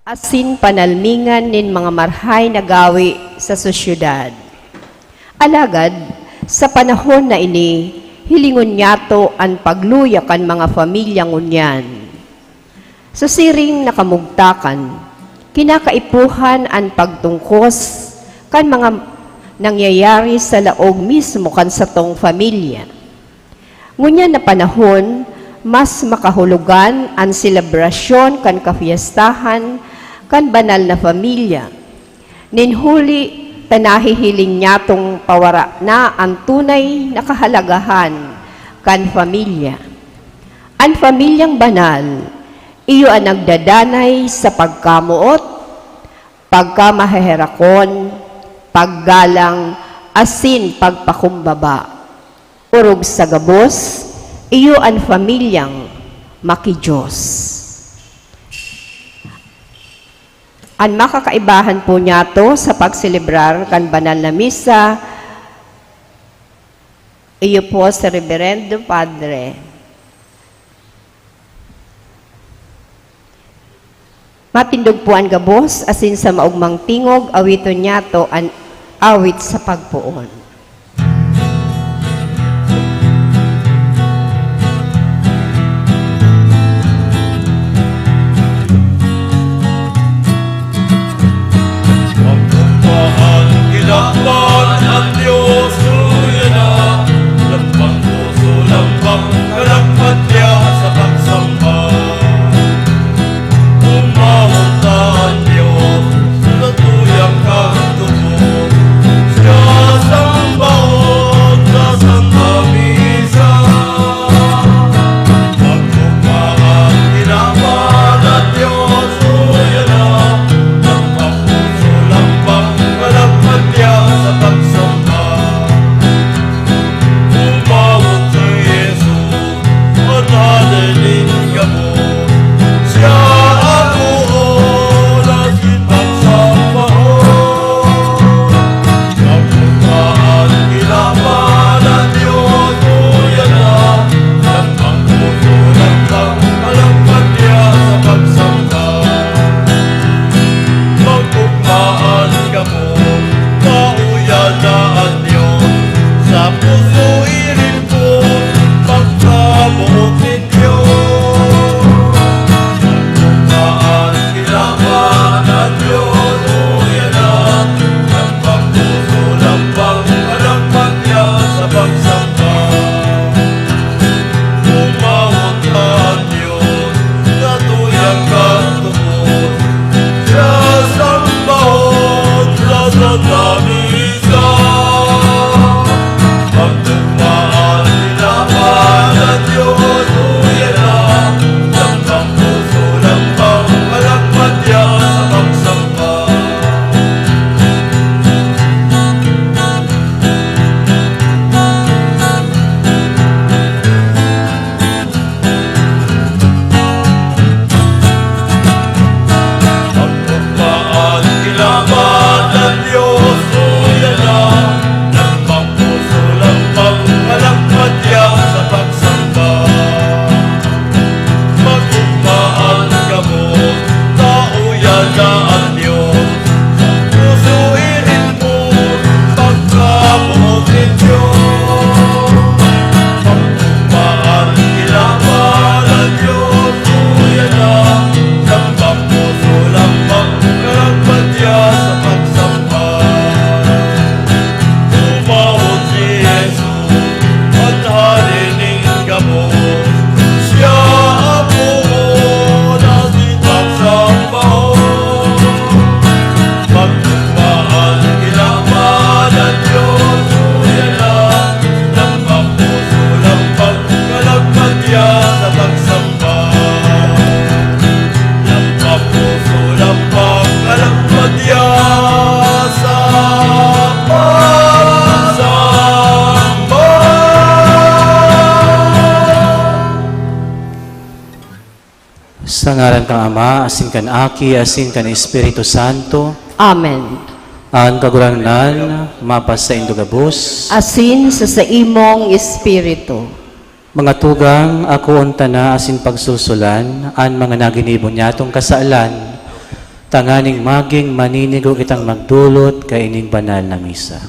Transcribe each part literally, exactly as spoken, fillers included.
asin panalmingan nin mga marhay na gawi sa sosyedad. Alagad, sa panahon na ini, hilingon niyato an pagluya kan mga pamilya ngunyan. Sa siring na kamugtakan, kinakaipuhan an pagtungkos kan mga nangyayari sa laog mismo kan satong pamilya. Ngunyan na panahon, mas makahulogan an selebrasyon kan kapiestahan kan banal na pamilya. Nin huli ta nahihiling nyatong pawara na an tunay na kahalagahan kan pamilya. An pamilyang banal, iyo an nagdadanay sa pagkamoot, pagkamaheherakon, paggalang, asin pagpakumbaba. Orog sa gabos, iyo an pamilyang maki-Diyos. An makakaibahan po niyato sa pagselebrar kan banal na misa, iyo po si Reverendo Padre. Matindog po an gabos, asin sa maogmang tingog, awiton niyato an awit sa pagpoon. Pagpupaan, kilaban an Dios, tuya na. Lambang puso, lambang kalagmatiya sa pagsamba. Umawot na an Dios sa tuyang kang tubod. Siya sambahon sa Santa Misa. Pagpupaan, kilaban an Dios, tuya na. Lambang puso, lambang kalagmatiya sa pagsamba. Umawot si Jesus, an Hade nin gabos. Siya an poon asin pagsambahon. Pagpupaan, kilaban an Dios, tuya na. Lambang puso, lambang kalagmatiya sa pagsamba. Magugma an gabos, tuya na an Dios. Sa puso, iring po, pagkamoot nin Dios. Magugma an kilaban an Dios, tuya na. Lambang puso, lambang kalagmatiya sa pagsamba. Umawot na an Dios sa tuyang kang tubod. Siya sambahon sa Santa Misa. Pagtugmaan, tinaman an Dios, tuya na. Lambang puso, lambang kalagmatiya sa pagsamba. Pagpugmaan, kilaban an Dios, tuya na. Lambang puso, lambang kalagmatiya sa pagsamba. Magugmaan kamo, tuya na an Dios. Puso, iring po, pagkamoot nin Dios. Pagpugmaan, kilaban an Dios, tuya na. Lambang puso, lambang kalagmatiya sa pagsamba. Umawot si Jesus, an Hade nin gabos. Siya an poon asin pagsambahon. Pagpugmaan, kilaban an Dios, tuya na. Lambang puso, lambang kalagmatiya sa pagsamba. Lambang puso, lambang kalagmatiya sa pagsamba. Sa ngaran kan Ama, asin kan Aki, asin kan Espiritu Santo. Amen. An Kagurangnan mapasaindo gabos. Asin sa saimong espiritu. Mga tugang, akoon ta na asin pagsusulan an mga naginibo nyatong kasalan. tanganing magin maninigo kitang magdolot kaining banal na misa.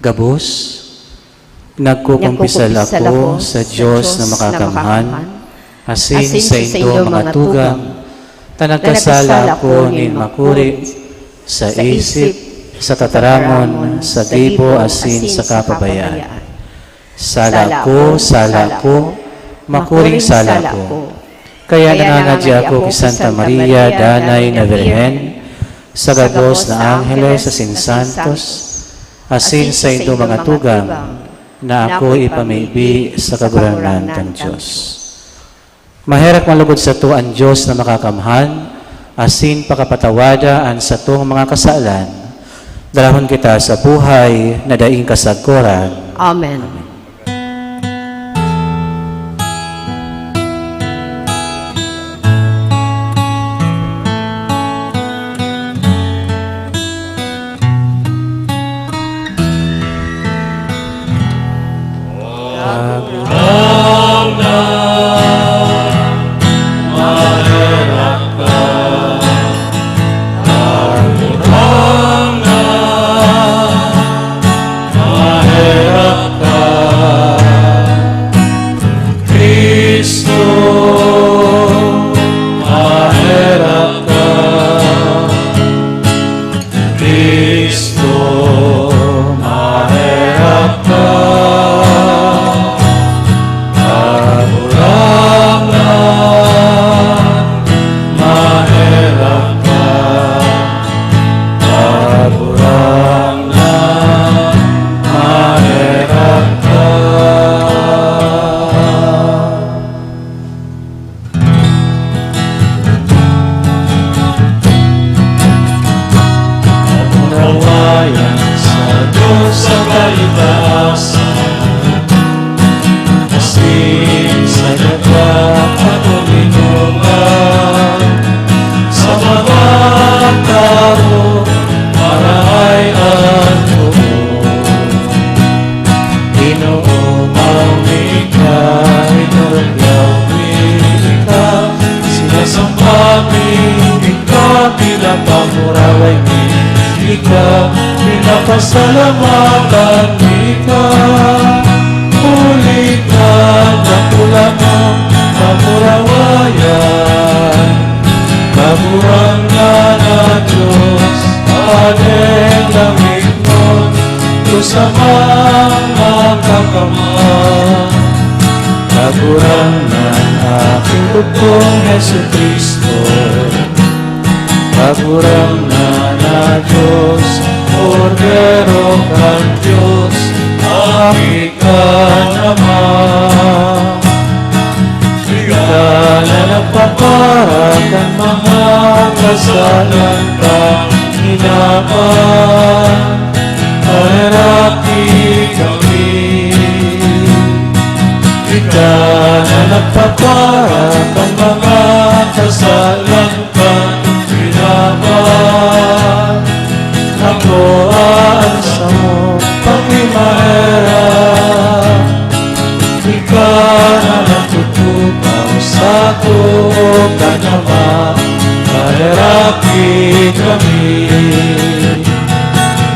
Gabos, nagkukumpisal ako sa Dios na makakamhan, asin saindo mga tugang, ta nagkasala ako nin makuri sa isip, sa tataramon, sa gibo, asin sa kapabayaan. Sala ko, sala ko, makuring sala ko. Kaya nangangadya ako ki Santa Maria, Danay na Birhen, sa gabos na angheles asin santos, asin saindo mga tugang, na ako ipamibi sa Kagurangnan kan Dios. Maherak manlugod sato an Dios na makakamhan, asin pakapatawada an satong mga kasalan. Darahon kita sa buhay na daing kasagkoran. Amen. Cristo, maherak ka. Cristo, maherak ka. Kagurangnan, maherak ka. Kagurangnan, maherak ka. Kamurawayan sa Dios sa kaitaasan, asin sa daga at katoninongan, sa mga tawo marahay at totoo. Ginoo, mayo mi ka, inorog mi ka, sinasamba mi ka, pinapamuraway mi ka, pinapasalamatan mi ka. Huli kan dakula mong kamurawayan, Kagurangnan na Dios, Padre na mignon, Dios Amang makakamhan. Kagurangnan, aking bugtong Jesu-Cristo. Kagurangnan na Dios, Kordero kan Dios, aki kan Ama. Ika na nagpapara kan mga kasalan kan hinaman, paheraki kami. Ika na nagpapara kan mga kasalan kan hinaman, akoa an samong pakimaherak. Ika na nagtutukaw sa too kan Ama, paheraki kami.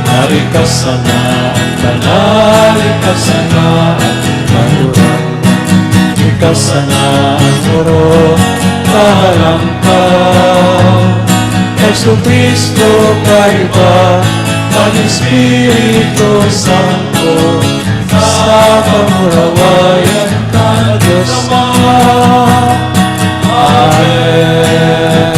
Narikasan na an banal, narikasan na an Kagurangnan, narikasan na an orog, kahalang ka, Jesu-Cristo, kaiba kan Espiritu Santo, sa kamurawayan kan Dios Ama. Amen.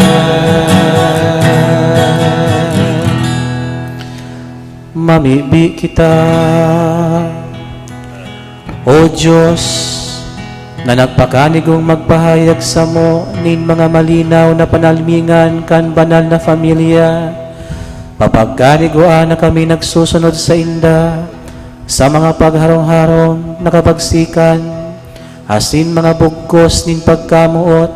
Mamibi kita. O Dios, na nagpakanigong magpahayag samo nin mga malinaw na panalmingan kan banal na familya, papagkanigoan na kami nagsusunod sainda sa mga pagharong-harong na kapagsikan asin mga bugkos nin pagkamoot,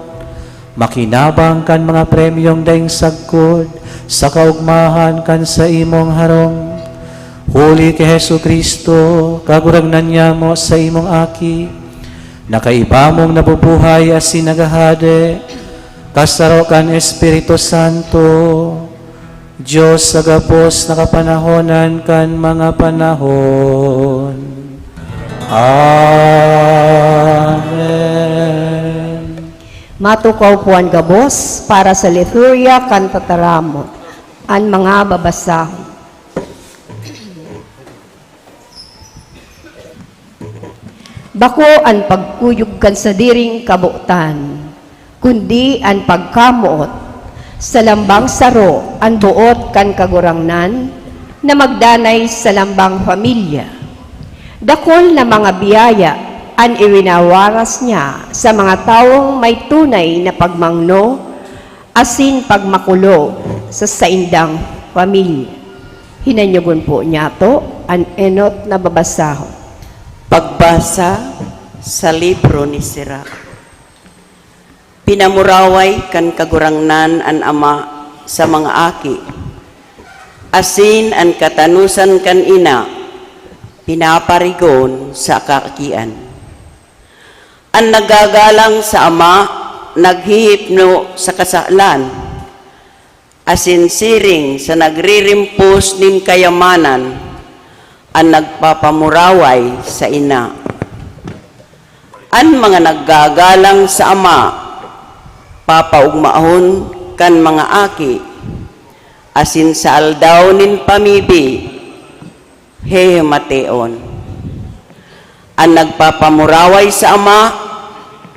makinabang kan mga premyong daing sagkod Sa kaugmahan kan saimong harong, huli ki Jesu-Cristo, Kagurangnan nyamo, saimong Aki, na kaiba mong nabubuhay asin naghahade, kasaro kan Espiritu Santo, Dios sa gabos na kapanahonan kan mga panahon. Amen. Matukaw po an gabos para sa liturya kan tataramon. An mga babasahon. Bako an pagkuyog kan sadiring kabotan, kundi an pagkamoot sa lambang saro an boot kan Kagurangnan na magdanay sa lambang pamilya. Dakul na mga biyaya an iwinawaras niya sa mga tawong may tunay na pagmangno asin pagmakulog sa saindang pamilya. Hinanyogon po niyato an enot na babasahon. Pagbasa sa libro ni Sirach. Pinamuraway kan Kagurangnan an ama sa mga aki, asin an katanosan kan ina pinaparigon sa kaakian. An nagagalang sa ama naghihipno sa kasalan, asin siring sa nagririmpos nin kayamanan an nagpapamuraway sa ina. An mga naggagalang sa ama papaogmahon kan mga aki, asin sa aldaw nin pamibi, hehemateon. An nagpapamuraway sa ama,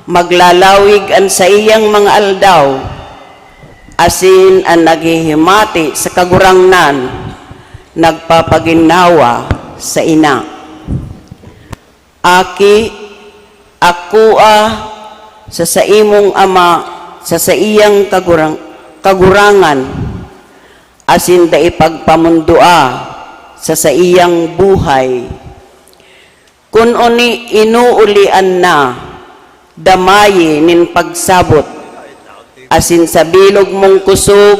maglalawig an saiyang mga aldaw, asin an naghihimati sa Kagurangnan, nagpapaginhawa sa ina. Aki, akoa sa saimong ama sa saiyang kagurang-, kagurangan, asin dai pagpamondoa sa saiyang buhay. Kun oni inuulian na, damayi nin pagsabot, asin sa bilog mong kusog,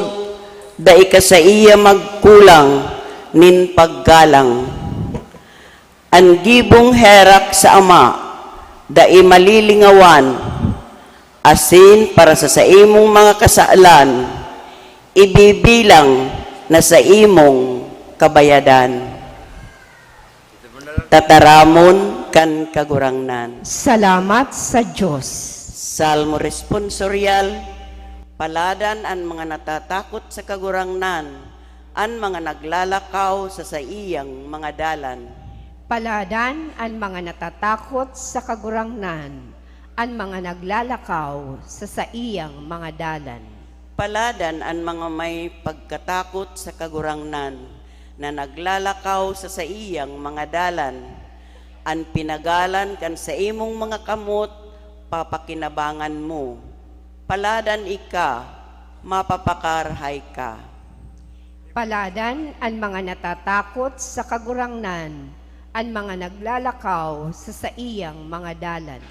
dai ka saiya magkulang nin paggalang. An gibong herak sa ama dai malilingawan, asin para sa saimong mga kasalan, ibibilang na saimong kabayadan. Tataramon kan Kagurangnan. Salamat sa Diyos. Salmo Responsorial. Paladan an mga natatakot sa Kagurangnan, an mga naglalakaw sa saiyang mga dalan. Paladan an mga natatakot sa Kagurangnan, an mga naglalakaw sa saiyang mga dalan. Paladan an mga may pagkatakot sa Kagurangnan, na naglalakaw sa saiyang mga dalan. An pinagalan kan saimong mga kamot, papakinabangan mo. Paladan ika, mapapakarahay ka. Paladan an mga natatakot sa Kagurangnan, an mga naglalakaw sa saiyang mga dalan.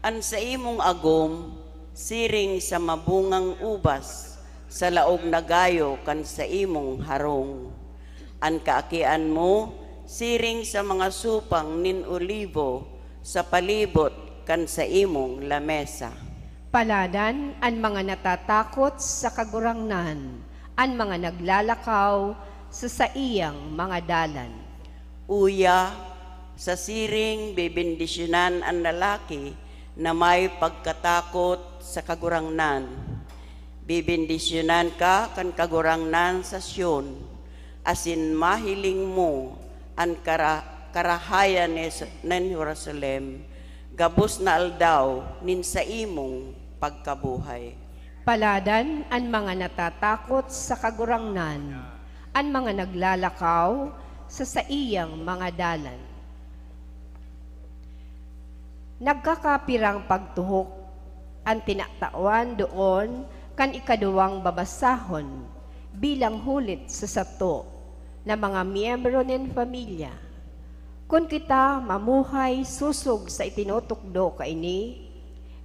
An saimong agom siring sa mabungang ubas sa laog na gayo kan saimong harong. An kaakian mo siring sa mga supang nin olibo sa palibot kan saimong lamesa. Paladan an mga natatakot sa Kagurangnan, an mga naglalakaw sa saiyang mga dalan. Uya, sa siring bebendisyonan an lalaki na may pagkatakot sa Kagurangnan. Bebendisyonan ka kan Kagurangnan sa Sion, asin mahiling mo an kara-, karahayan ni Jes-, nin Jerusalem, gabos na aldaw nin saimong pagkabuhay. Paladan an mga natatakot sa Kagurangnan, an mga naglalakaw sa saiyang mga dalan. Nagkakapirang pagtuhok an tinatawan doon kan ikaduwang babasahon bilang hulit sa sato na mga miyembro nin pamilya. Kun kita mamuhay sosog sa itinutukdo kaini,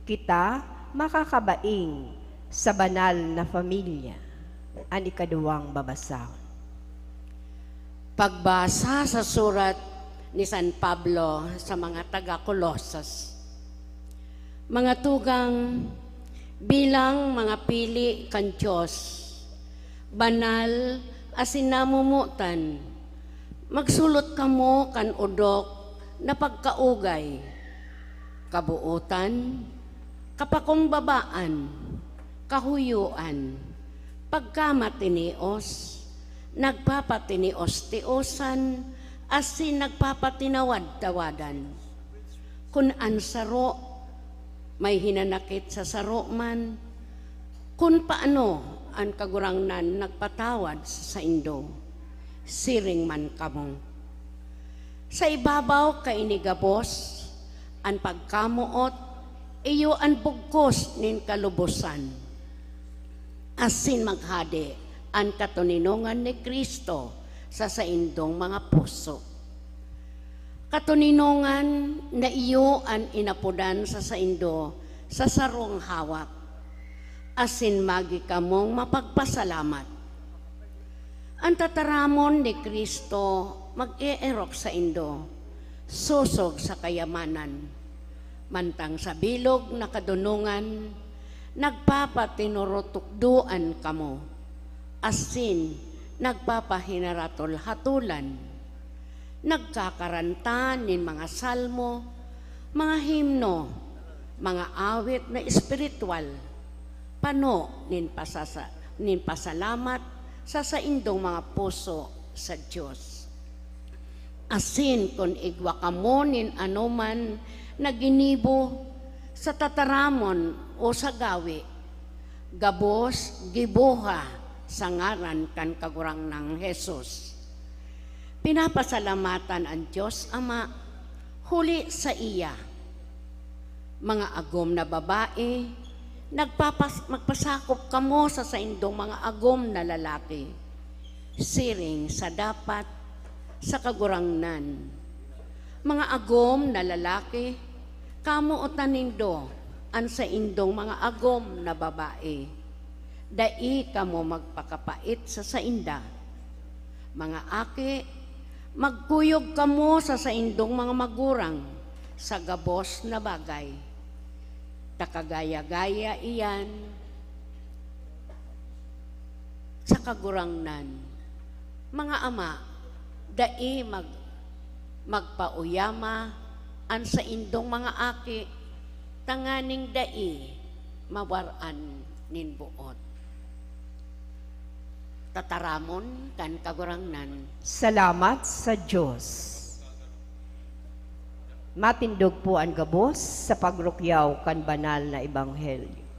kita makakabaing sa banal na pamilya. An ikaduwang babasahon. Pagbasa sa surat ni San Pablo sa mga taga Colosas. Mga tugang, bilang mga pili kan Dios, banal asin namomotan, magsulot kamo kan odok na pagkaugay, kabootan, kapakumbabaan, kahuyoan, pagkamatinios, nagpapatinios-tiosan, asin nagpapatinawad-tawadan. Kun an saro may hinanakit sa saro man, kun paano an Kagurangnan nagpatawad sa saindo, siring man kamo. Sa ibabaw kaini gabos an pagkamoot, iyo an bugkos nin kalubosan, asin maghade an katoninongan ni Cristo sa saindong mga puso. Katoninongan na iyo an inapodan sa saindo sa sarong hawak, asin magi kamong mapagpasalamat. An tataramon ni Cristo mag-eerok saindo, sosog sa kayamanan, mantang sa bilog na kadonongan, nagpapatinurutukdoan kamo, asin nagpapahinaratol-hatolan, nagkakaranta nin mga salmo, mga himno, mga awit na espiritual, pano nin pasasa-, nin pasalamat sa saindong mga puso sa Dios. Asin kun igwa kamo nin anoman na ginibo sa tataramon o sa gawe, gabos giboha sa ngaran kan Kagurangnan Jesus. Pinapasalamatan an Dios Ama huli saiya. Mga agom na babae, nagpapas-, magpasakop kamo sa saindong mga agom na lalaki, siring sa dapat sa Kagurangnan. Mga agom na lalaki, kamotan nindo an saindong mga agom na babae. Dai kamo magpakapait sa sainda. Mga aki, magkuyog kamo sa saindong mga magurang sa gabos na bagay. Ta kagaya-gaya iyan sa Kagurangnan. Mga ama, dai mag-, magpauyama an saindong mga aki, tanganing dai mawar-an nin boot. Tataramon kan Kagurangnan. Salamat sa Dios. Matindog po an gabos sa pagrukyaw kan banal na ebanghelyo.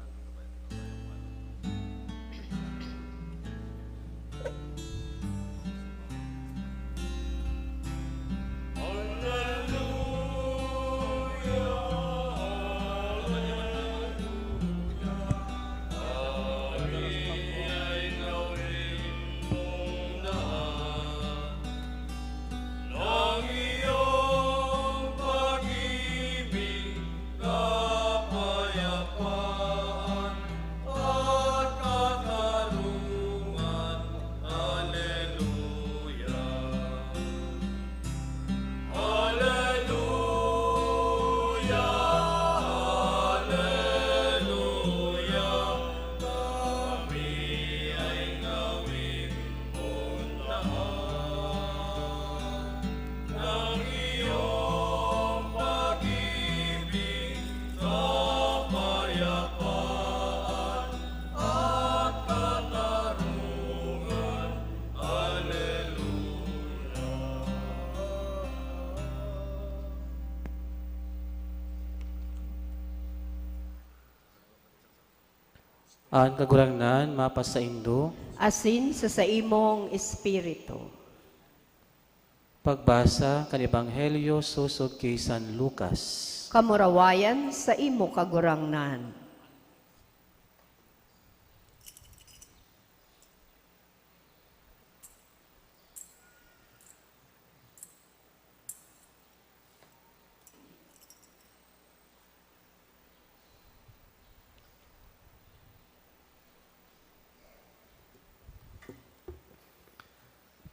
An Kagurangnan mapasaindo. Asin sa saimong espiritu. Pagbasa kan Ebanghelyo sosog ki San Lucas. Kamurawayan sa imo, Kagurangnan.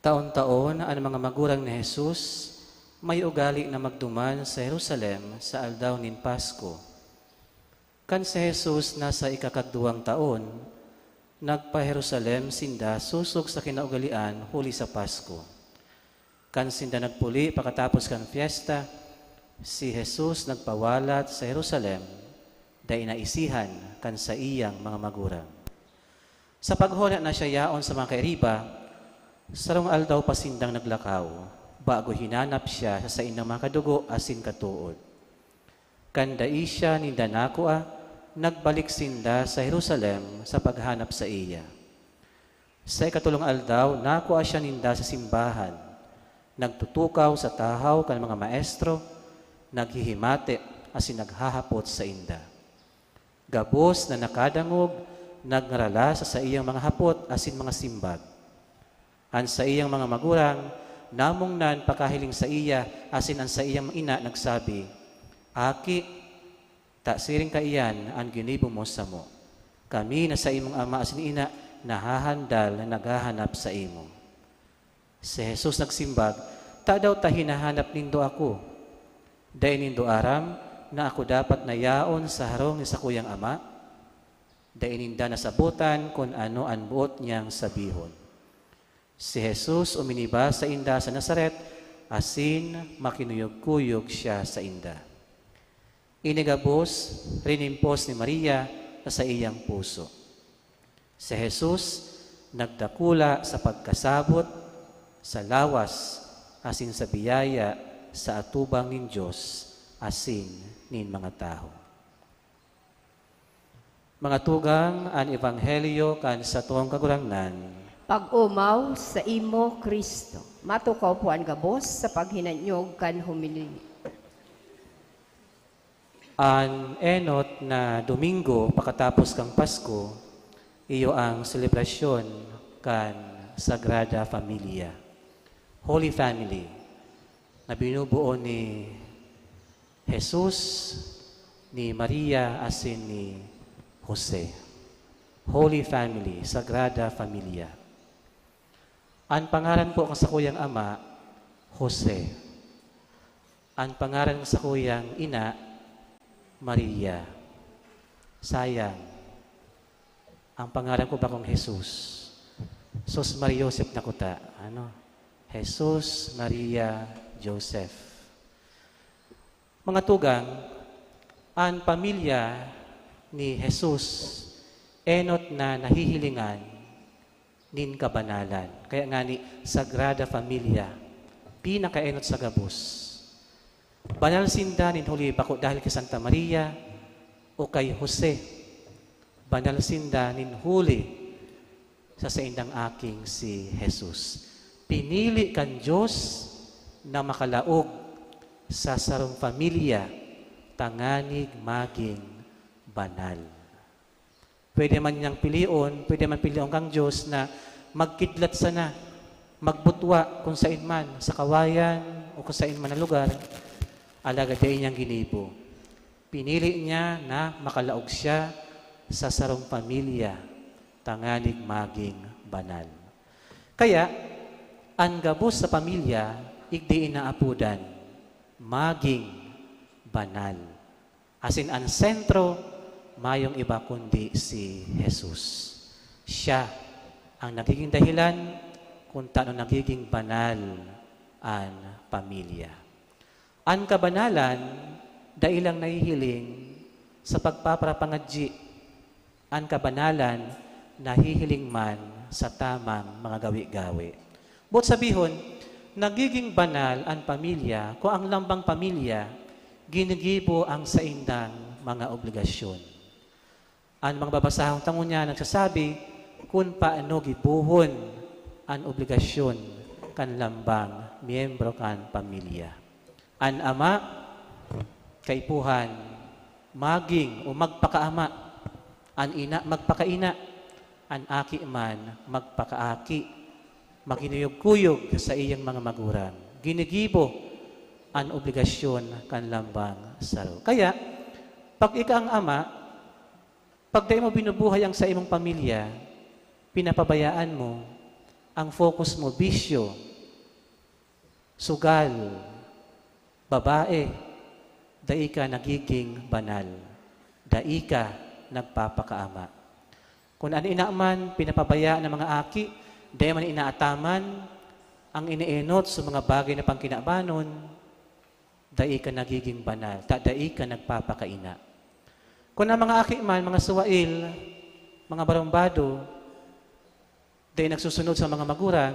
Taon-taon, an mga magurang ni Jesus may ugali na magduman sa Jerusalem sa aldaw nin Pasko. Kan si Jesus nasa ikakagduwang taon, nagpa-Jerusalem sinda sosog sa kinaugalean huli sa Pasko. Kan sinda nagpuli pakatapos kan pyesta, si Jesus nagpawalat sa Jerusalem, dai naisihan kan saiyang mga magurang. Sa paghona na siya yaon sa mga kairiba, sarong aldaw pa sindang naglakaw, bago hinanap siya sa saindang mga kadugo asin katood. Kan dai siya ninda nakua, nagbalik sinda sa Jerusalem sa paghanap saiya. Sa ikatolong aldaw, nakua siya ninda sa simbahan, nagtutukaw sa tahaw kan mga maestro, naghihimate asin naghahapot sainda. Gabos na nakadangog, nagngarala sa saiyang mga hapot asin mga simbag. An saiyang mga magurang namungnan pakahiling saiya, asin an saiyang ina nagsabi, "Aki, ta siring kaiyan an ginibo mo samo. Kami na saimong ama asin ina nahahandal na naghahanap saimo." Si Jesus nagsimbag, "Tadaw ta hinahanap nindo ako? Dai nindo aram na ako dapat na yaon sa harong ni sakuyang Ama?" Dai ninda nasabotan kun ano an boot niyang sabihon. Si Jesus uminiba sainda sa Nazaret, asin makinuyog-kuyog siya sainda. Ini gabos rinimpos ni Maria sa saiyang puso. Si Jesus nagdakula sa pagkasabot, sa lawas, asin sa biyaya sa atubang nin Dios asin nin mga tawo. Mga tugang, an Ebanghelyo kan satong Kagurangnan. Pag-omaw saimo, Cristo. Matukaw po an gabos sa paghinanyog kan homily. An enot na Domingo pakatapos kan Pasko, iyo ang selebrasyon kan Sagrada Familia, Holy Family, na binubuo ni Jesus, ni Maria, asin ni Jose. Holy Family, Sagrada Familia. An pangaran po kan sakuyang ama, Jose. An pangaran kan sakuyang ina, Maria. Sayang, ang pangaran ko bakong Jesus. Sus Maria Joseph na kuta. Ano? Jesus, Maria, Joseph. Mga tugang, an pamilya ni Jesus enot na nahihilingan nin kabanalan. Kaya ngani, Sagrada Familia, pinakaenot sa gabos. Banal sinda nin huli bako dahil ki Santa Maria o kay Jose. Banal sinda nin huli sa saindang aking si Jesus. Pinili kan Dios na makalaog sa sarong pamilya tanganing magin banal. Pwede man niyang pilion, pwede man pilion kang Dios na magkidlat sana, magbutwa kung saen man, sa kawayan o kung saen man na lugar, alagad dai niyang ginibo. Pinili niya na makalaog siya sa sarong pamilya tanganing magin banal. Kaya, an gabos sa pamilya, igdi inaapodan, magin banal. Asin an sentro, mayong iba kundi si Jesus. Siya ang nagiging dahilan kung tano nagiging banal an pamilya. An kabanalan dai lang nahihiling sa pagpaparapangadyi. An kabanalan nahihiling man sa tamang mga gawe-gawe. Boot sabihon, nagiging banal an pamilya kung ang lambang pamilya ginigibo ang saindang mga obligasyon. An mga babasahon ta ngunyan nagsasabi kun paano gibohon an obligasyon kan lambang miyembro kan pamilya. An ama, kaipuhan, magin o magpakaama. An ina, magpakaina. An aki man, magpakaaki. Makinuyog-kuyog sa iyang mga magurang. Ginigibo an obligasyon kan lambang saro. Kaya, pag ika ang ama, pag dai mo binubuhay ang saimong pamilya, pinapabayaan mo, Ang focus mo, bisyo, sugal, babae, dai ka nagiging banal. Dai ka nagpapakaama. Kun an ina man pinapabayaan an mga aki, dai man inaataman ang inienot sa mga bagay na pangkinabanon, dai ka nagiging banal, ta dai ka nagpapakaina. Kun ang mga aki man, mga suwail, mga barumbado, dai nagsusunod sa mga magurang,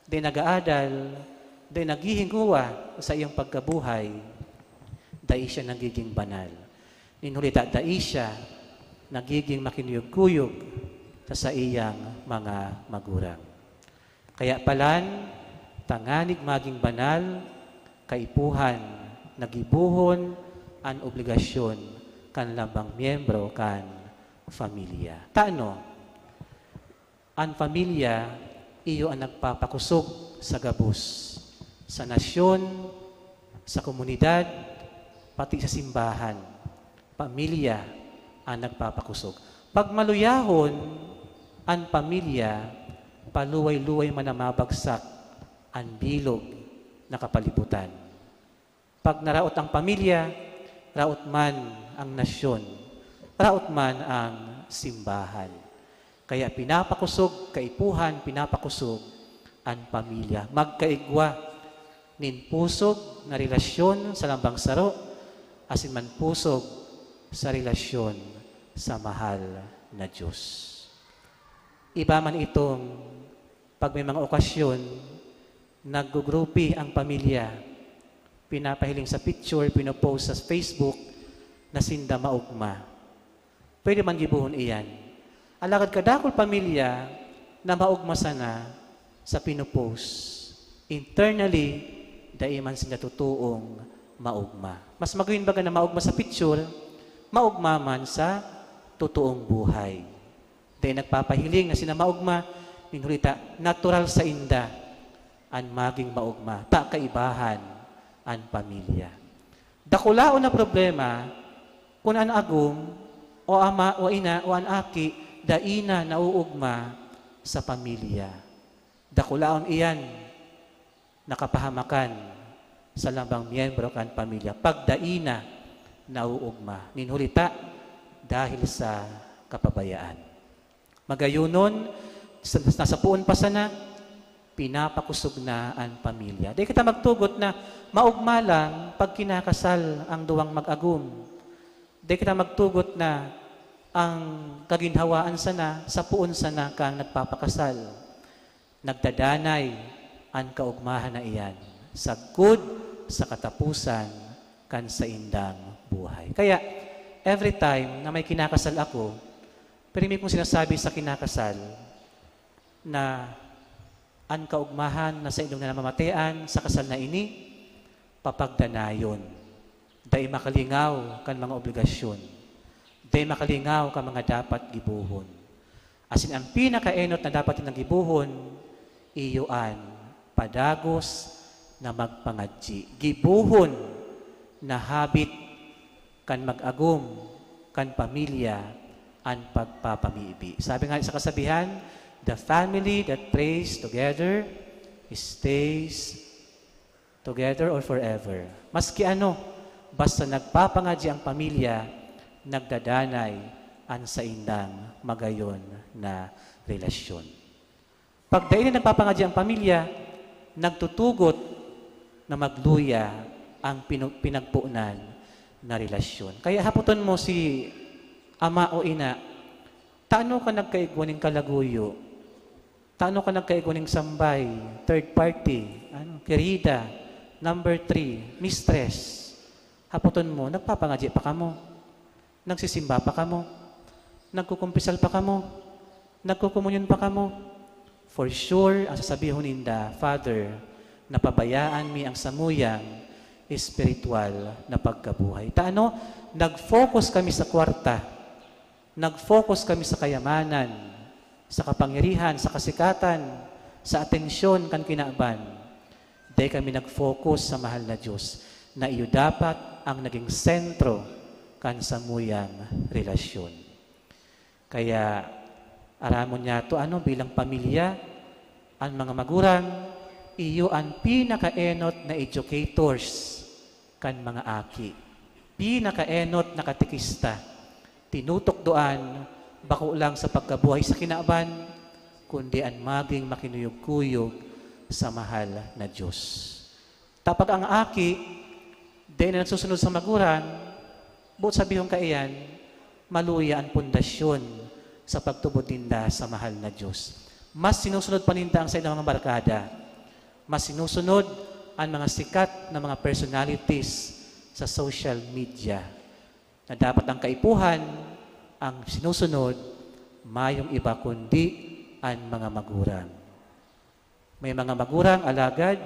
dai nag-aadal, dai naghihinguwa sa iyang pagkabuhay, dai siya nagiging banal. Nin huli ta, dai siya nagiging makinuyog-kuyog sa saiyang mga magurang. Kaya palan, tanganig maging banal, kaipuhan na gibohon an obligasyon kan lambang miyembro kan pamilya. Tano, an pamilya iyo an nagpapakosog sa gabos, sa nasyon, sa komunidad, pati sa simbahan. Pamilya an nagpapakosog. Pag maluyahon an pamilya, paluway-luway man na mabagsak an bilog na kapalibutan. Pag naraot ang pamilya, raot man ang nasyon, raot man ang simbahan. Kaya pinapakosog, kaipuhan, pinapakosog an pamilya. Magkaigwa nin pusog na relasyon sa lambang saro, asin man pusog sa relasyon sa mahal na Diyos. Iba man itong pag may mga okasyon, naggugrupi ang pamilya, pinapahiling sa picture, pinopost sa Facebook na sinda maogma. Pwede man gibohon iyan. Alagad kadakul pamilya na maogma sana sa pinopost. Internally, dai man sinda totoong maogma. Mas magayon baga na maogma sa picture, maogma man sa totoong buhay. Dai nagpapahiling na sinda maogma, nin huli ta natural sainda an maging maogma, ta kaibahan an pamilya. Dakulaon na problema kun an agom o ama o ina o an aki dai na nauugma sa pamilya. Dakulaon iyan na kapahamakan sa lambang miyembro kan pamilya pag dai na nauugma. Nin huli ta, dahil sa kapabayaan. Magayonon, sa, nasa poon pa sana, pinapakosog na an pamilya. Dai kita magtugot na maogma lang pag kinakasal ang duwang mag-agom. Dai kita magtugot na ang kaginhawaan sana, sa poon sana kan nagpapakasal. Nagdadanay an kaogmahan na iyan sagkod sa kataposan kan saindang buhay. Kaya, every time na may kinakasal ako, pirmi kong sinasabi sa kinakasal na an kaogmahan na saindong namamatean sa kasal na ini, papagdanayon. Dai makalingaw kan mga obligasyon. Dai makalingaw kan mga dapat gibohon. Asin an pinakaenot na dapat nang gibohon, iyo an padagos na magpangadyi. Gibohon na habit kan mag-agom, kan pamilya, an pagpapamibi. Sabi nga sa kasabihan, "The family that prays together stays together or forever." Maski ano, basta nagpapangadyi ang pamilya, nagdadanay an saindang magayon na relasyon. Pag dai na nagpapangadyi ang pamilya, nagtutugot na magluya ang pinu-, pinagponan na relasyon. Kaya hapoton mo si ama o ina, "Tano ka nagkaigwa nin kalaguyo? Tano ka nagkaigwa nin sambay, third party, ano, kirida, number three, mistress?" Hapoton mo, "Nagpapangadyi pa kamo? Nagsisimba pa kamo? Nagkukumpisal pa kamo? Nagkukomunyon pa kamo?" For sure, ang sasabihon ninda, "Father, napabayaan mi ang samuyang espiritual na pagkabuhay." Ta ano, nag-focus kami sa kwarta. Nag-focus kami sa kayamanan, sa kapangyarihan, sa kasikatan, sa atensyon kan kinaban. Dai kami nag-focus sa mahal na Diyos, na iyo dapat ang naging sentro kan samuyang relasyon. Kaya, aramon niyato, ano, bilang pamilya, An mga magurang, iyo an pinakaenot na educators kan mga aki, pinakaenot na katekista, tinutukdoan bako lang sa pagkabuhay sa kinaban, kundi an magin makinuyog-kuyog sa mahal na Diyos. Ta pag an aki dai na nagsusunod sa magurang, boot sabihon kaiyan, maluya an pundasyon sa pagtubod ninda sa mahal na Diyos. Mas sinusunod pa ninda ang saindang mga barkada. Mas sinusunod an mga sikat na mga personalities sa social media, na dapat an kaipuhan, ang sinusunod, mayong iba kundi an mga magurang. May mga magurang, alagad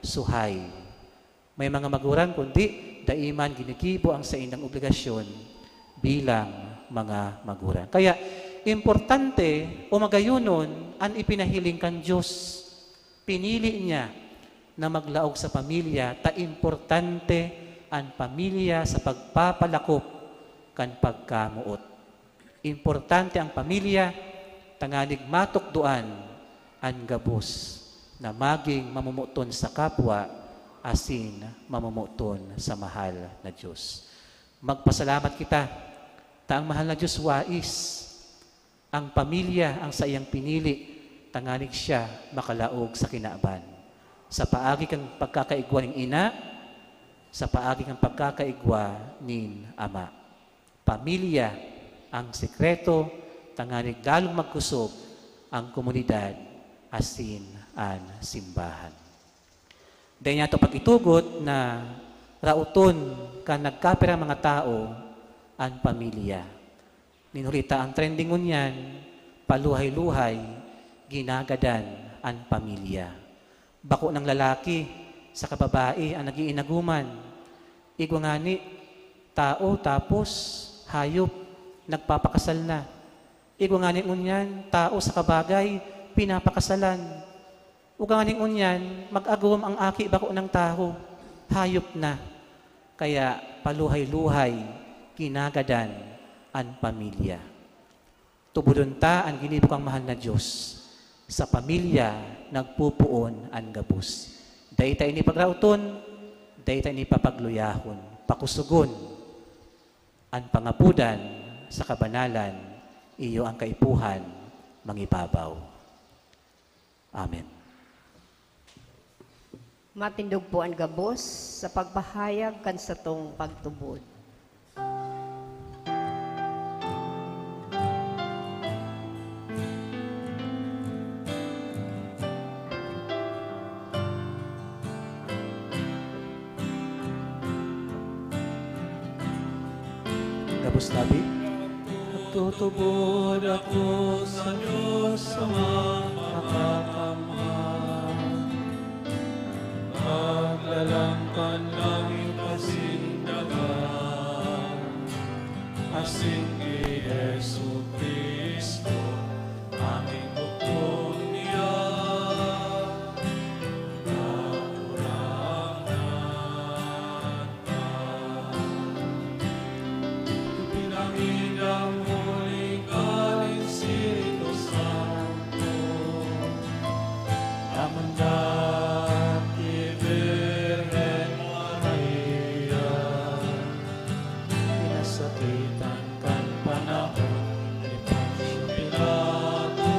suhay. May mga magurang, kundi dai man ginigibo ang saindang obligasyon bilang mga magurang. Kaya, importante o magayonon an ipinahiling kan Diyos. Pinili niya na maglaog sa pamilya, ta importante an pamilya sa pagpapalakop kan pagkamoot. Importante ang pamilya tanganing matukdoan an gabos na magin mamomoton sa kapwa asin mamomoton sa mahal na Diyos. Magpasalamat kita ta ang mahal na Diyos wais. Ang pamilya ang saiyang pinili tanganing siya makalaog sa kinaban. Sa paagi kan pagkakaigwa nin ina, sa paagi kan pagkakaigwa nin ama. Pamilya ang sekreto tanganing lalong magkusog ang komunidad asin an simbahan. Dai niyato pag-itugot na raoton kan nagkapirang mga tawo an pamilya. Nin huli ta an trending ngunyan, paluhay-luhay, ginagadan an pamilya. Bako nang lalaki saka babae an nag-iinagoman. Igwa ngani, tao tapos hayop, nagpapakasal na. Igwa ngani ngunyan, tao saka bagay, pinapakasalan. Ugani ngunyan, mag-agom an aki bako nang tawo, hayop na. Kaya paluhay-luhay, ginagadan an pamilya. Tubodon ta an ginibo kan mahal na Diyos. Sa pamilya, nagpopoon an gabos. Dai ta ini pagraoton, dai ta ini papagluyahon, pakusogon. An pangapodan sa kabanalan, iyo an kaipuhan mangibabaw. Amen. Matindog po an gabos sa pagpahayag kan satong pagtubod. Gabos tabi. Nagtutubod ako sa Diyos sa makakamhan. Maglalang kan langit asin daga, asin ki Jesu-Cristo, aking bukton niya. Kagurangnan. Ipinangidang huli kan Espiritu Santo, namundag ki Birhen Maria, pinasakitan kan panahon ni Poncio Pilato,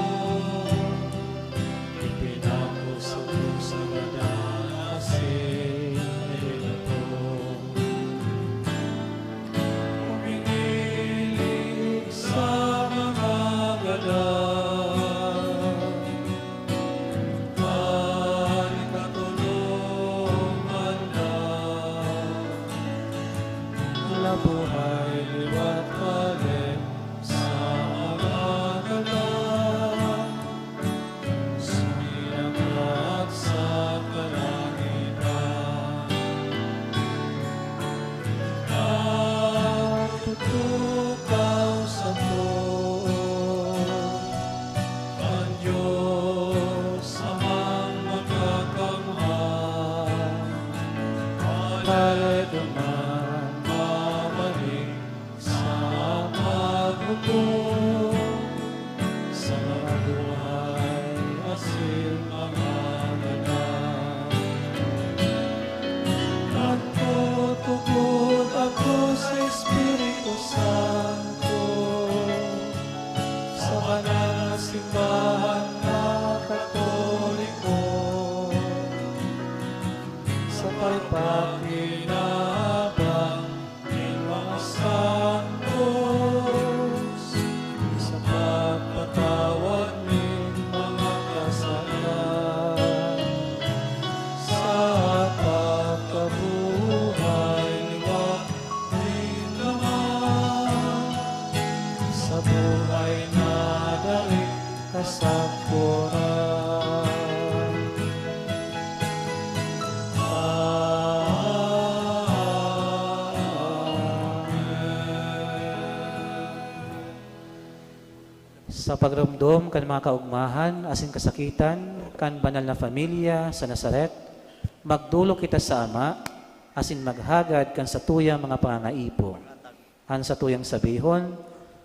ipinako sa krus, nagadan asin ibinato. Humiling sa mga gadan, an ikatolong aldaw, nabuhay liwat pa rin sa mga gadan. Sumilang at sa kalangitan, nagtutukaw sa trono, an Diyos Amang Makakamhan, aldaw man babalik sa paghukom sa mga buhay asin mga Pakinabang nin mga santos sa pagpatawad nin mga kasalan, sa pagkabuhay liwat nin Ama, sa buhay na dai kasagkoran. Amen. Sa pagromdom kan mga kaogmahan asin kasakitan kan banal na familya sa Nazaret, magdolok kita sa Ama asin maghagad kan satuyang mga pangangaipo. An satuyang sabihon,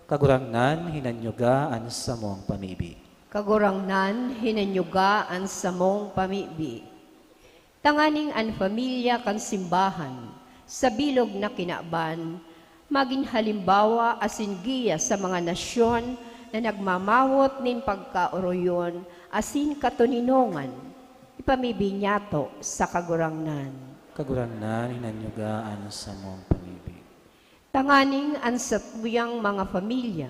Kagurangnan, hinanyuga an samong pamibi. Kagurangnan, hinanyuga an samong pamibi. Tanganing an pamilya kan simbahan, sa bilog na kinaban, magin halimbawa asin giya sa mga nasyon na nagmamawot nin pagkaoroyon asin katoninongan. Ipamibi niyato sa Kagurangnan. Kagurangnan, hinanyuga an samong pamibi. Tanganing an satuyang mga pamilya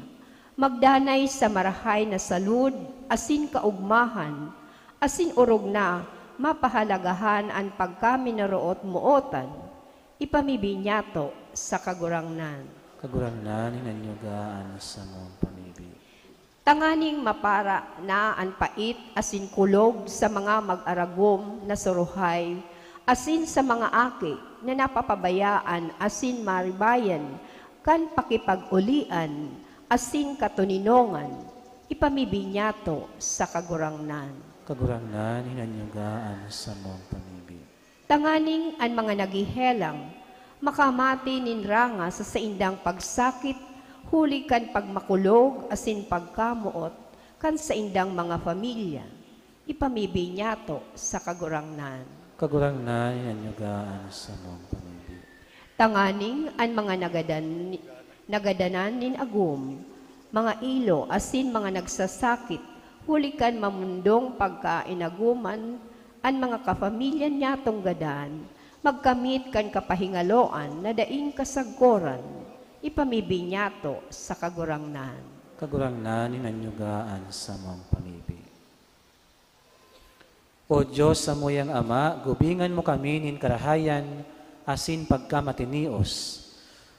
magdanay sa marahay na salud asin kaogmahan, asin orog na mapahalagahan an pagkaminoroot-mootan, ipamibi niyato sa Kagurangnan. Kagurangnan, hinanyuga an samong pamibi. Tanganing mapara na an pait asin kulog sa mga mag-aragom na suruhay, asin sa mga aki na napapabayaan asin maribayan kan pakipag-olian asin katoninongan, ipamibi niyato sa Kagurangnan. Kagurangnan, hinanyuga an samong pamibi. Tanganing an mga naghehelang makamati nin ranga sa saindang pagsakit huli kan pagmakulog asin pagkamoot kan saindang mga pamilya, ipamibi niyato sa Kagurangnan. Kagurangnan, hinanyuga an samong pamibi. Tanganing an mga nagadan-, nagadanan nin agom, mga ilo asin mga nagsasakit huli kan mamundong pagkainagoman, an mga kapamilya niyatong gadan magkamit kan kapahingaloan na daing kasagkoran, ipamibi niyato sa Kagurangnan. Kagurangnan, hinanyuga an samong pamibi. O Dios, samuyang Ama, gubingan mo kami nin karahayan asin pagkamatinios.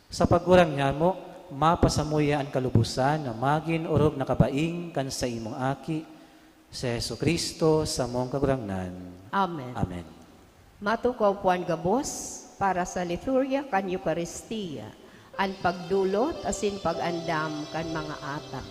Sa pagurang nyamo, mapasamuya an kalubosan na magin orog na kabaing kan saimong Aki, si Jesu-Cristo, samong Kagurangnan. Amen. Amen. Matukaw po an gabos para sa liturya kan Eukaristia, an pagdolot asin pag-andam kan mga atang.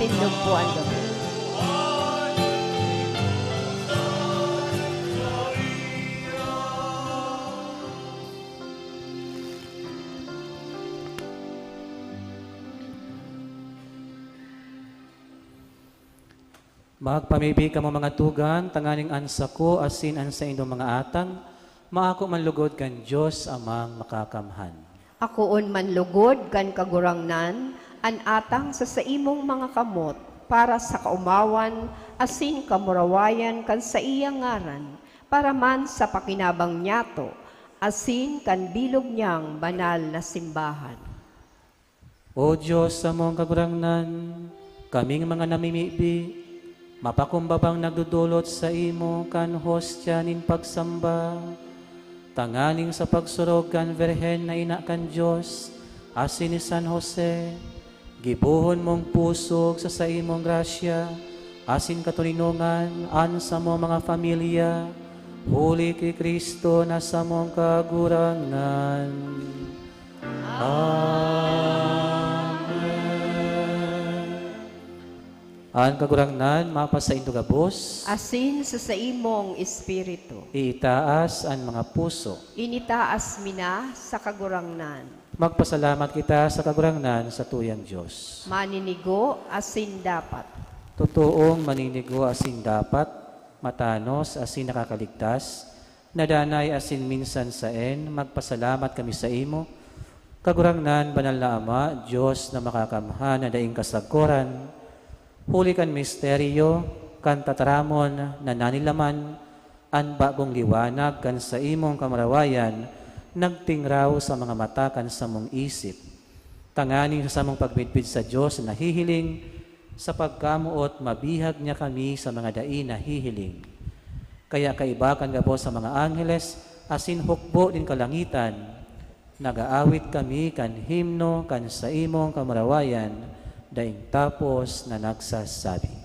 Tindog po ang gabi. Magpamibi kamo, mga tugang, tanganing an sako asin an saindong mga atang maako man lugod kan Dios Amang Makakamhan. Akoon man lugod kan Kagurangnan an atang sa saimong mga kamot para sa kaomawan asin kamurawayan kan saiyang ngaran, para man sa pakinabang niyato asin kan bilog niyang banal na simbahan. O Dios samong Kagurangnan, kaming mga namimibi, mapakumbabang nagdodolot saimo kan hostya nin pagsamba, tanganing sa pagsurog kan Birhen na ina kan Dios asin ni San Jose, gibohon mong pusog sa saimong grasya asin katoninongan an samong mga pamilya, huli ki Cristo na samong Kagurangnan. Amen. An Kagurangnan mapasaindo gabos. Asin sa saimong espiritu. Iitaas an mga puso. Initaas mi na sa Kagurangnan. Magpasalamat kita sa Kagurangnan, satuyang Dios. Maninigo asin dapat. Totoong maninigo asin dapat, matanos asin nakakaligtas, na danay asin minsan saen, magpasalamat kami saimo, Kagurangnan, Banal na Ama, Dios na Makakamhan na daing kasagkoran, huli kan misteryo kan tataramon na nanilaman, an bagong liwanag kan saimong kamurawayan nagtingraw sa mga mata kan samong isip, tanganing sa samong pagmidbid sa Dios na nahihiling, sa pagkamoot mabihag niya kami sa mga dai nahihiling. Kaya kaiba kan gabos sa mga angheles asin hukbo nin kalangitan, nag-aawit kami kan himno kan saimong kamurawayan daing tapos na nagsasabi.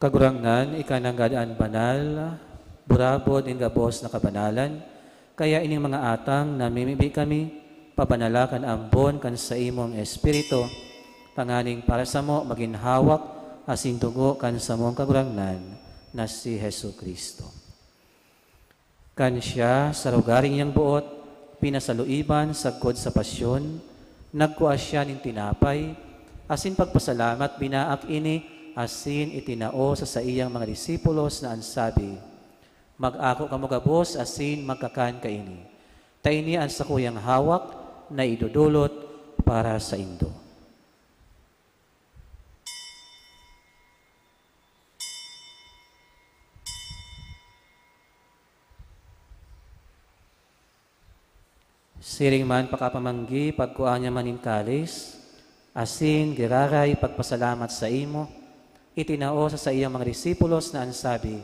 Kagurangnan, ika nanggad an banal, burabod nin gabos na kabanalan, kaya ining mga atang namimibi kami, pabanala kan ambon kan saimong Espiritu, tanganing para samo magin hawak asin dugo kan samong Kagurangnan na si Jesu-Cristo. Kan siya, sa lugaring niyang boot, pinasaluiban sagkod sa pasyon, nagkua siya nin tinapay, asin pagpasalamat, binaak ini, asin itinao sa saiyang mga disipulos na an sabi, "Mag-ako kamo gabos asin magkakan kaini. Ta ini an sakuyang hawak na idodolot para saindo." Siring man pakapamanggi, pagkua niya man nin kalis, asin giraray pagpasalamat saimo, itinao sa saiyang mga disipulos na an sabi,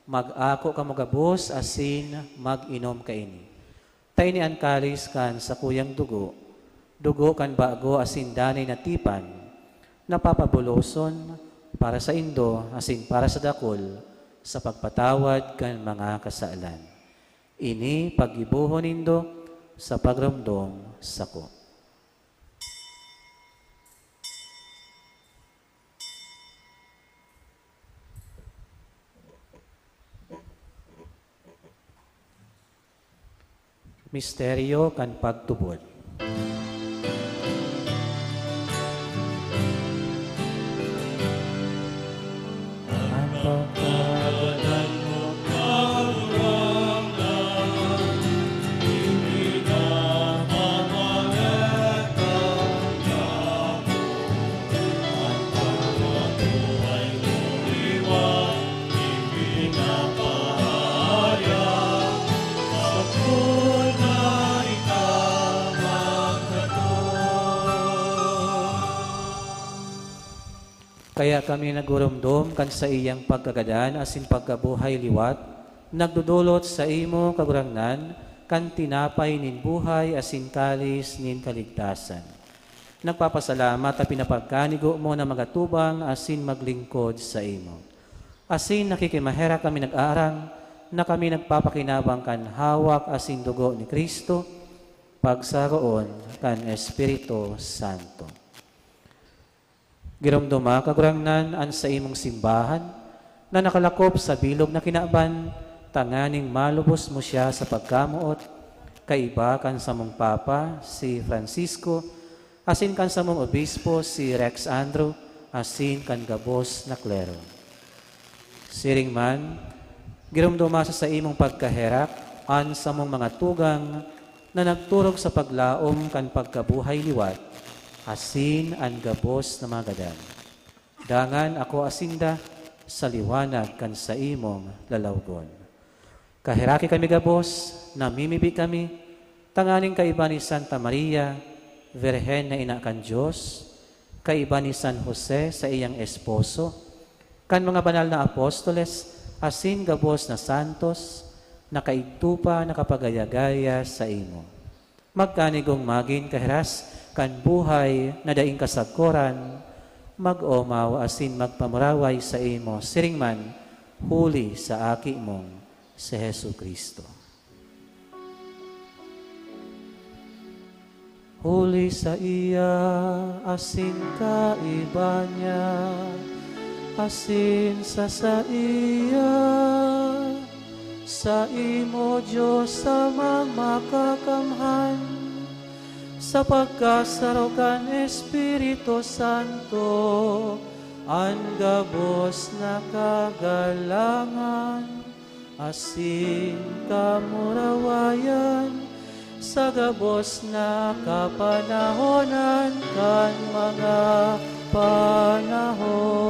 Mag-ako kamo gabos asin mag-inom kaini. Ta ini an kalis kan sakuyang dugo, dugo kan bago asin danay na tipan, na papabuloson para saindo asin para sa dakul sa pagpatawad kan mga kasalan. Ini paggibohon nindo sa pagromdom sako. Misteryo kan pagtubod. Ang pagkagadan mo, Kagurangnan, ipinapamaret ka niya. Kaya kami naguromdom kan saiyang pagkagadan asin pagkabuhay liwat, nagdodolot saimo, Kagurangnan, kan tinapay nin buhay asin kalis nin kaligtasan. Nagpapasalamat ta pinapagkanigo mo na magatubang asin maglingkod saimo. Asin nakikimaherak kami nag-aarang na kami nagpapakinabang kan hawak asin dugo ni Cristo, pagsaroon kan Espiritu Santo. Giromdoma, Kagurangnan, an saimong simbahan na nakalakop sa bilog na kinaban, tanganing malubos mo siya sa pagkamoot, kaiba kan samong Papa, si Francisco, asin kan samong Obispo, si Rex Andrew, asin kan gabos na klero. Siring man, giromdoma sa saimong pagkaherak an samong mga tugang na nagturog sa paglaom kan pagkabuhay liwat, asin an gabos na mga gadan. Dangan akoa sinda sa liwanag kan saimong lalawgon. Kaheraki kami gabos, namimibi kami, tanganing kaiba ni Santa Maria, Birhen na ina kan Dios, kaiba ni San Jose, saiyang esposo, kan mga banal na apostoles, asin gabos na santos, na kaidto pa nakapagaya-gaya saimo. Magkanigong magin kahiras kan buhay na daing kasagkoran, mag-omaw asin magpamuraway saimo, siring man, huli sa Aki mong si Jesu-Cristo. Huli saiya, asin kaiba niya, asin sa saiya, saimo, Dios Amang Makakamhan, sa pagkasaro kan Espiritu Santo, an gabos na kagalangan asin kamurawayan sa gabos na kapanahonan kan mga panahon.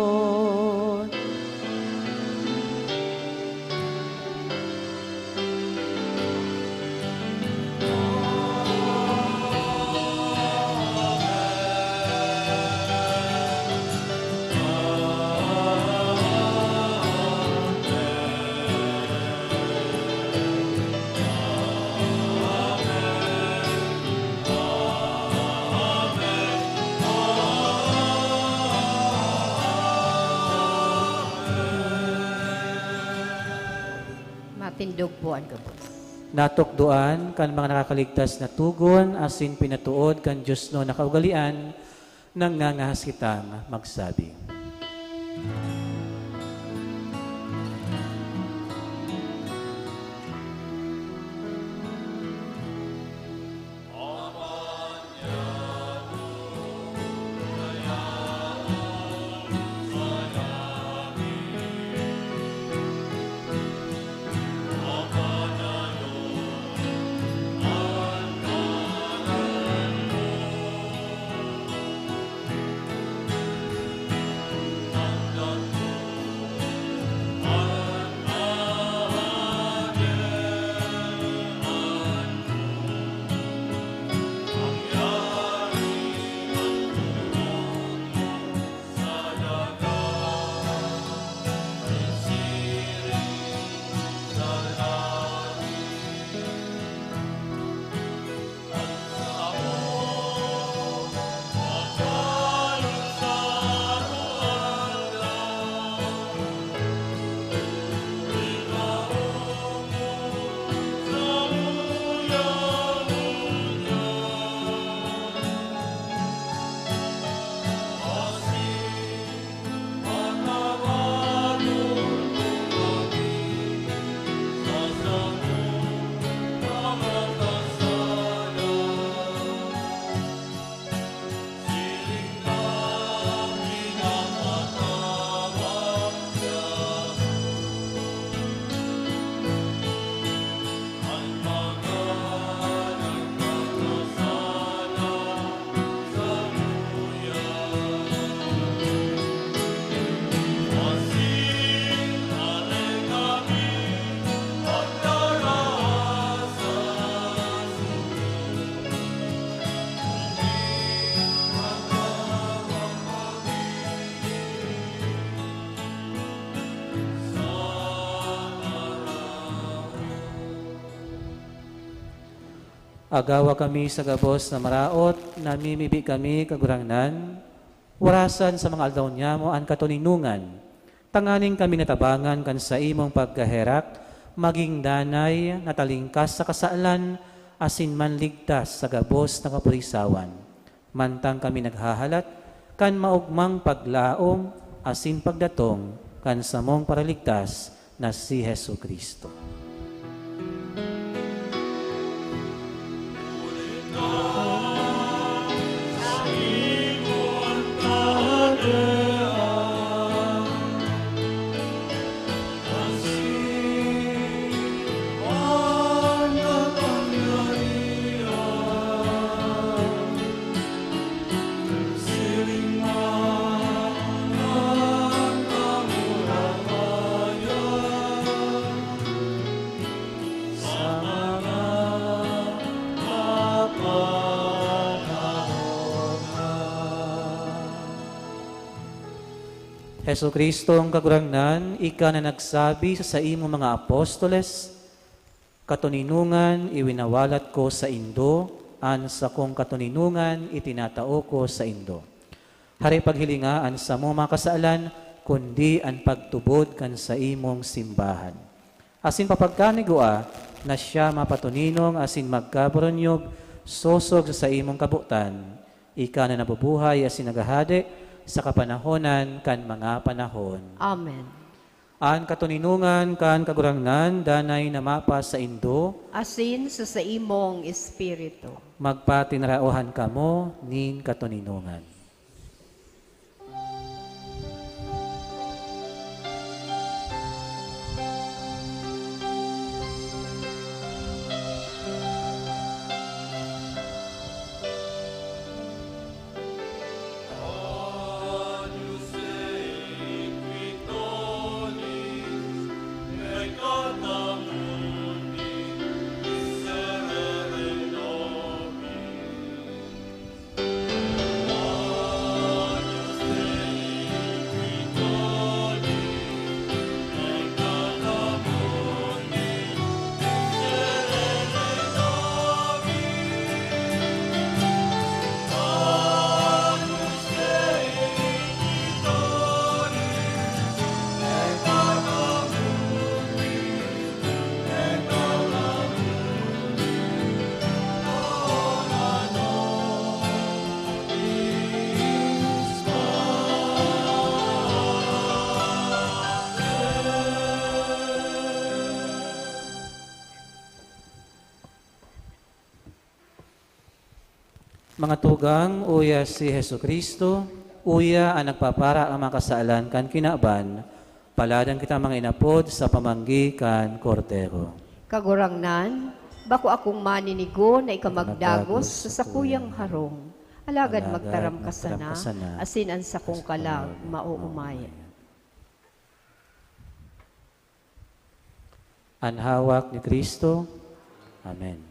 Matindog po an gabos. Natukdoan kan mga nakakaligtas na togon asin pinatood kan diosnon na kaugalean, nangangahas kitang magsabi. Agawa kami sa gabos na maraot, namimibi kami, Kagurangnan, warasan sa mga aldaw niyamo an katoninongan, tanganing kami natabangan kan saimong pagkaherak, magin danay, natalingkas sa kasalan, asin manligtas sa gabos na kapurisawan. Mantang kami naghahalat kan maogmang paglaom asin pagdatong kan samong Paraligtas na si Jesu-Cristo. Jesu-Cristong Kagurangnan, ika na nagsabi sa saimong mga apostoles, "Katoninongan iwinawalat ko saindo, an sakong katoninongan itinatao ko saindo." Hare paghilinga an samong mga kasalan, kundi an pagtubod kan saimong simbahan. Asin papagkanigua na siya mapatoninong asin magkaboronyog sosog sa saimong kabotan, ika na nabubuhay asin naghahade sa kapanahonan kan mga panahon. Amen. An katoninongan kan Kagurangnan danay na mapa saindo. Asin sa saimong espiritu. Magpatinaraohan kamo nin katoninongan. Mga tugang, uya si Jesu-Cristo, uya an nagpapara ang mga kasalan kan kinaban, paladan kita mga inapod sa pamanggi kan Kordero. Kagurangnan, bako akong maninigo na ika magdagos sa sakuyang harong. Alagad magtaram ka sana, asin an sakong kalag maoomay. An hawak ni Cristo. Amen.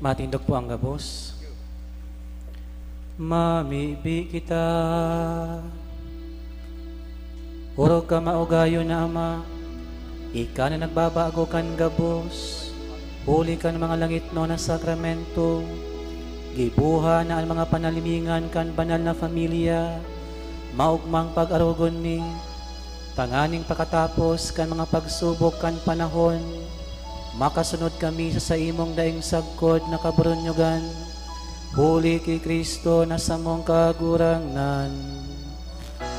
Matindog po ang gabos. Mamibi kita. Orog ka maugayon na Ama, ika na nagbabago kan gabos, huli kan mga langitnon na sakramento, giboha na an mga panalimingan kan banal na familya, maogmang pag-arogon mi, tanganing pakatapos kan mga pagsubok kan panahon, makasunod kami sa saimong daing sagkod na kaburunyogan, huli ki Cristo na samong Kagurangnan.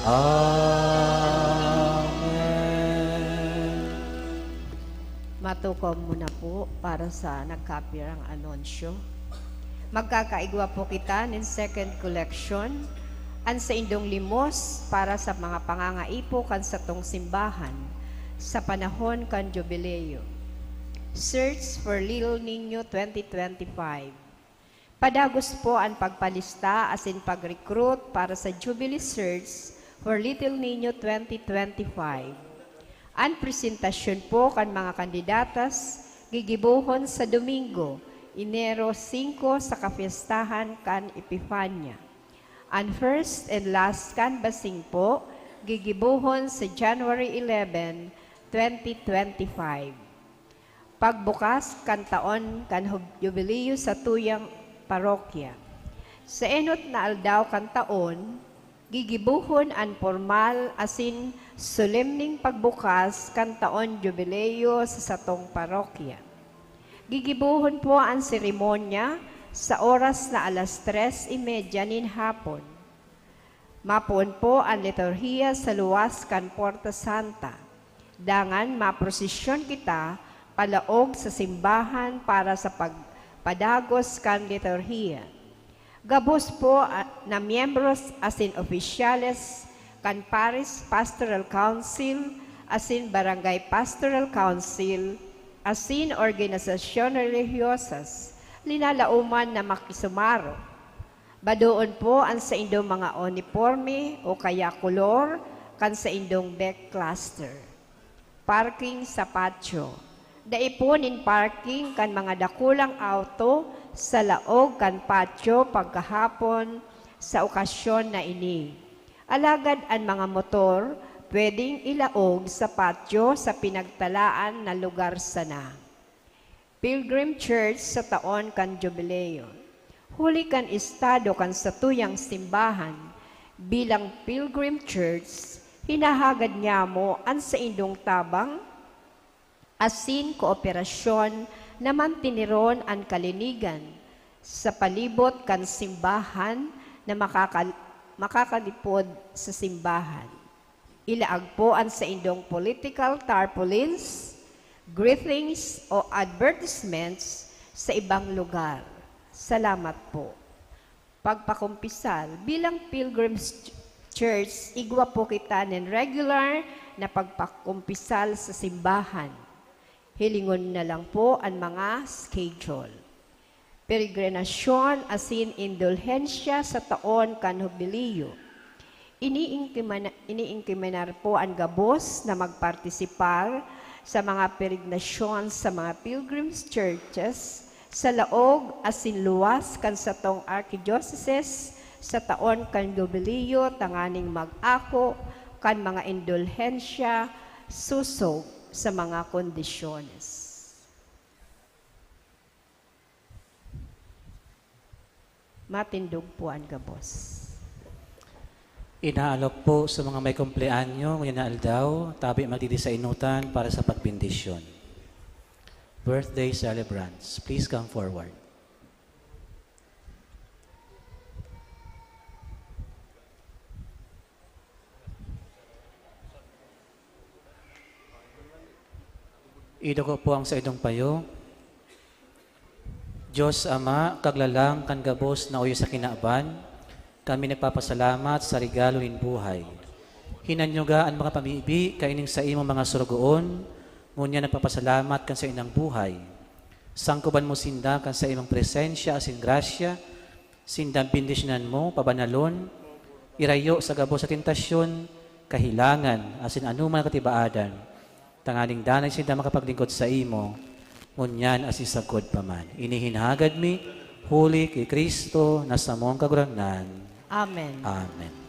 Amen. Matukaw muna po para sa nagkapirang anunsyo. Magkakaigwa po kita nin second collection, an saindong limos para sa mga pangangaipo kan satong simbahan sa panahon kan Jubileo. Search for Little Niño twenty twenty-five. Padagos po an pagpalista asin pag-recruit para sa Jubilee Search for Little Niño twenty twenty-five. An presentasyon po kan mga kandidatas gigibohon sa Domingo, Enero singko, sa kapyestahan kan Epifania. An first and last canvassing po gigibohon sa January eleven, twenty twenty-five. Pagbukas kan taon kan hub-, Jubileo sa tuyang parokya. Sa enot na aldaw kan taon, gigibohon an pormal asin solemneng pagbukas kan taon Jubileo sa satong parokya. Gigibohon po an seremonya sa oras na alas tres y media nin hapon. Mapoon po an liturhiya sa luwas kan Porta Santa. Dangan maprosesyon kita palaog sa simbahan para sa pagpadagos kan liturhiya. Gabos po, ah, na miyembros asin opisyales kan Parish Pastoral Council asin Barangay Pastoral Council asin organisasyon relihiyosas linalaoman na makisumaro. Badoon po an saindong mga uniporme o kaya kolor kan saindong bek cluster. Parking sa patio. Dai po nin parking kan mga dakulang auto sa laog kan patio pagkahapon sa okasyon na ini. Alagad an mga motor pwedeng ilaog sa patio sa pinagtalaan na lugar sana. Pilgrim Church sa taon kan Jubileo. Huli kan estado kan satuyang simbahan, bilang Pilgrim Church, hinahagad nyamo an saindong tabang asin kooperasyon na manteneron an kalinigan sa palibot kan simbahan na makakal-, makakalipod sa simbahan. Ilaag po an saindong political tarpaulins, greetings o advertisements sa ibang lugar. Salamat po. Pagpakumpisal. Bilang Pilgrim's Ch-, Church, igwa po kita nin regular na pagpakumpisal sa simbahan. Hilingon na lang po an mga schedule. Peregrinasyon asin indulhensya sa taon kan Jubileo. Iniingkimana-, iniingkiminar po an gabos na magpartisipar sa mga peregrinasyon sa mga pilgrims churches sa laog asin luwas kan satong arkidiocese sa taon kan Jubileo tanganing mag-ako kan mga indulhensya sosog sa mga kondisyones. Matindog po an gabos. Inaalok po sa mga may kumpleanyo ngunyan na aldaw, tabi magdidisainutan para sa pagbendisyon. Birthday celebrants, please come forward. Iduko po ang saindong payo. Diyos Ama, Kaglalang kan gabos na uyo sa kinaban, kami nagpapasalamat sa regalo nin buhay. Hinanyuga an mga pamibi kaining saimong mga sorogoon, ngunyan nagpapasalamat kan saindang buhay. Sangkoban mo sinda kan saimong presensya asin grasya, sindang bendisyonan mo, pabanalon, irayo sa gabos na tentasyon, kahelangan, asin anoman na katibaadan, tanganing danay sinda makapaglingkod saimo, ngunyan asin sagkod pa man. Ini hinahagad mi, huli ki Cristo na samong Kagurangnan. Amen. Amen.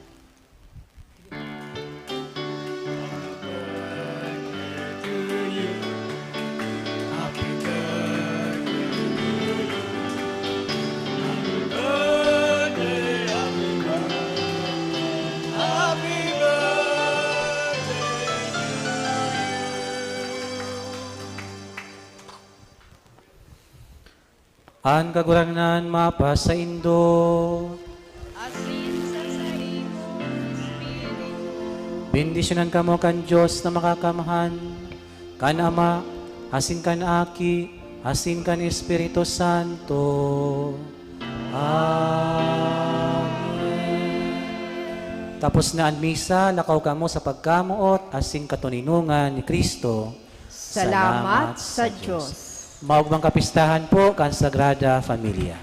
An Kagurangnan mapasaindo. Asin sa saimong espiritu. Bendisyonan kamo kan Dios na Makakamhan, kan Ama, asin kan Aki, asin kan Espiritu Santo. Amen. Tapos na an misa, lakaw kamo sa pagkamoot asin katoninongan ni Cristo. Salamat sa Dios. Maogmang kapistahan po kan Sagrada Familia.